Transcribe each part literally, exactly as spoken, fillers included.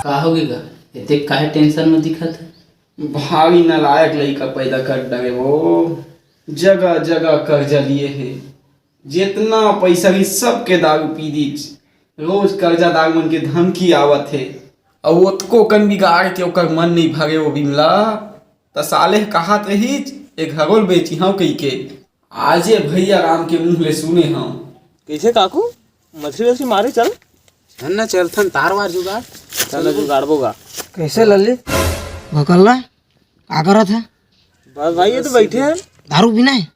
का होगे गा? एतेक काहे टेंशन में दिखत है? भारी नालायक लइका पैदा कर डरे वो। जगह जगह कर्जा लिए हे। जेतना पैसा रहिस सबके दारू पी दीस। रोज कर्जादार मन के धमकी आवत हे। अउ ओतको कन बिगाड़ के ओकर मन नइ भरे वो बिमला। त साले ह काहत रहिस, ए घरो ल बेचिहंव कहिके। आजे भैया राम के मुंह ले सुने हंव। कइसे काकू? मछरी वछरी मारे चल। चल ना, चलथन तार वार जुगाड़। चल ना, जुगाड़बो गा। कइसे लल्ली? भकल्ला, का करत है? बस भाई, ये तो बैठे हैं। दारू पीना है?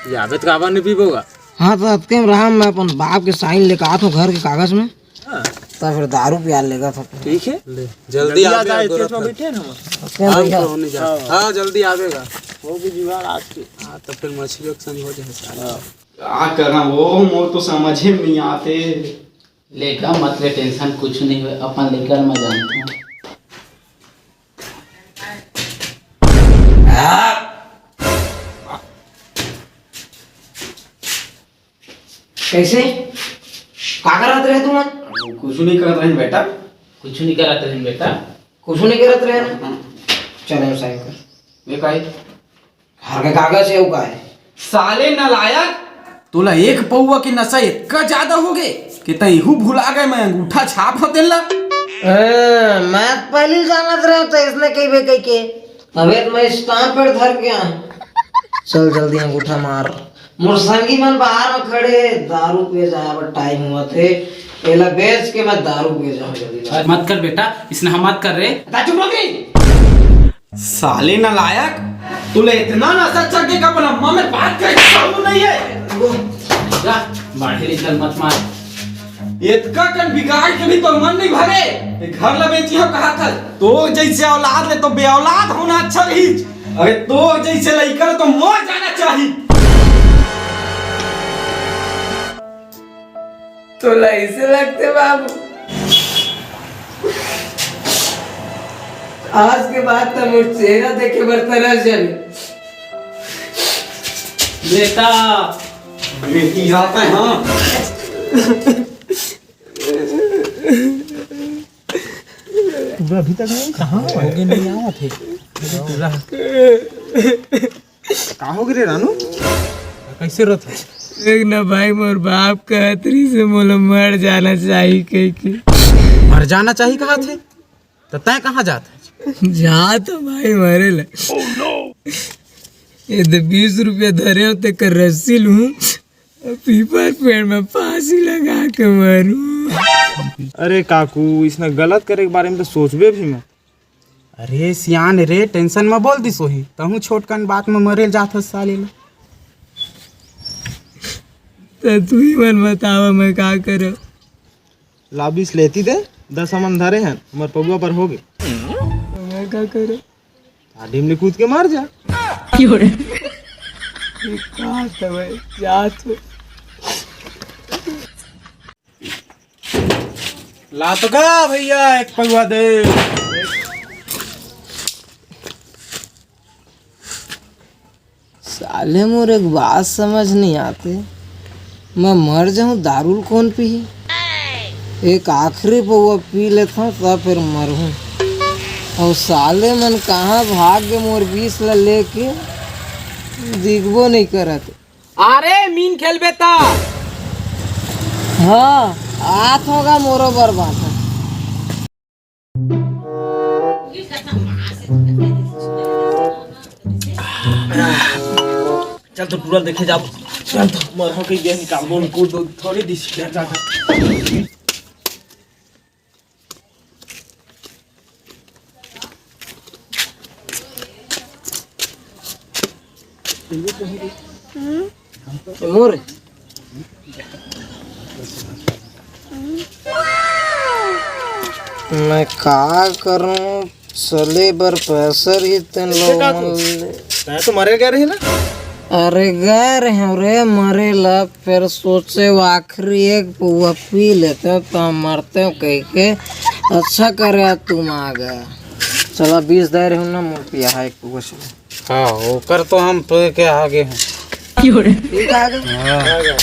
ये आबे तो काबर नहीं पीबो गा? हाँ, तो अतके में रहा, मैं अपन बाप के साइन लेके आत हूँ घर के कागज में। हाँ। तो फिर दारू पिया लेगा सब। ठीक है। ले, जल्दी जल्दी आ आ जाए, दूर खेत में तक। बैठे हैं हम। अतके में हाँ, बैठा। तो होने जा। हाँ। हाँ, जल्दी आवेगा। हो गई जुगाड़ आज की। हाँ, तो फिर मछलियों के संग हो जाए साला। हाँ। का करंव वो, मोर तो समझे में नहीं आते। लेका मत ले टेंशन, कुछ नहीं होय, अपन लेकर मैं जानता हूँ। कैसे? का करत रहे तुम? कुछ नहीं करत रहे बेटा। कुछ नहीं करत रहे बेटा। कुछ नहीं करत रहे ना? चलो साइन कर। ये काहे? घर के कागज हे, वो का हे? साले नालायक, तोला एक पौवा के नशा इतना ज्यादा हो गे कि तैं इहू भुला गए मैं अंगूठा छाप हों तेला। ए, मैं पहले ही जानत रहे तो इसने कही बे कही के। अबे तो मैं स्टाम्प पर धर के आया। चल जल्दी अंगूठा मार। मोर संगी मन बाहर में खड़े, दारू पिए जाए बर टाइम हुआ थे। एला बेच के मैं दारू पिए जाऊं जल्दी। मत कर बेटा, इसने हम मत कर रे। ता चुप रहो। साले नालायक, तोला इतना नशा चढ़ गे कि अपन अम्मा में बात करे के काबू नहीं है। जा, बाढ़े ले चल, मत मार। इतका कन बिगाड़ के भी तो मन नहीं भरे। ये घर ला बेचिहंव कहा था। तो जैसे औलाद ले तो बेऔलाद होना अच्छा रही। अरे तो जैसे लइका ले तो मर जाना चाहिए। तोला ऐसे लगते बाबू? आज के बाद तो मोर चेहरा देखे बर तरस जाबे। बेटा। बेटी आता है, हाँ। पूरा अभी तक नहीं, कहाँ हो गए? नहीं आवा थे। का हो गे रे रानू? कैसे रोत हस? देख ना भाई, मोर बाप कहत रहिस हे मोला मर जाना चाही कहिके। मर जाना चाही कहत हे? त तैं कहाँ जात हस? जात हंव भाई मरे ला। ये दे बीस रुपया धरे हंव, तेकर रस्सी लूं, पीपर पेड़ में फांसी लगा के मरूं। अरे काकू, इसने गलत करे के बारे में तो सोचबे भी मत। अरे सियान रे, टेंशन में बोल दिस होही, तहूँ छोटकन बात में मरे जात हस साले ला। त तू ही मन बतावा, मैं का करंव? ला बीस लेती दे, दस हमन धरे हन, हमर पगुआ पर हो गे। मैं का करंव? आ डीम ले कूद के मर जा। का तबे जात हो। ला तो का भैया, एक पौवा दे। साले मोर एक बात समझ नहीं आते, मैं मर जाऊं दारू ल कौन पीही? एक आखिरी पौवा पी लेथंव तब फिर मरहूं। अउ साले मन कहाँ भाग गे मोर बीस ला लेके, दिखबो नहीं करत। अरे मीन खेलबे त? हाँ, आत होगा मोरो बर बात। चल तो टूरा ल देखे जाबो। चल तो मरहूं कहिके निकालबो उनको दो थोड़ी दिस। मोर मैं का करूं, चले बर पैसा रही तेन लो मन ले। मैं तो मरे गए रही ना। अरे गए रहे रे मरे ला, फिर सोचे वो आखिरी एक पौवा पी लेते हैं तो हम मरते हैं कह के। अच्छा करे आज तुम आ गए। चला बीस दे रहे हो ना, मोर पिया है एक पौवा, चलो। हाँ, ओकर तो हम पे के आगे हैं। ठीक है, आगे। हाँ।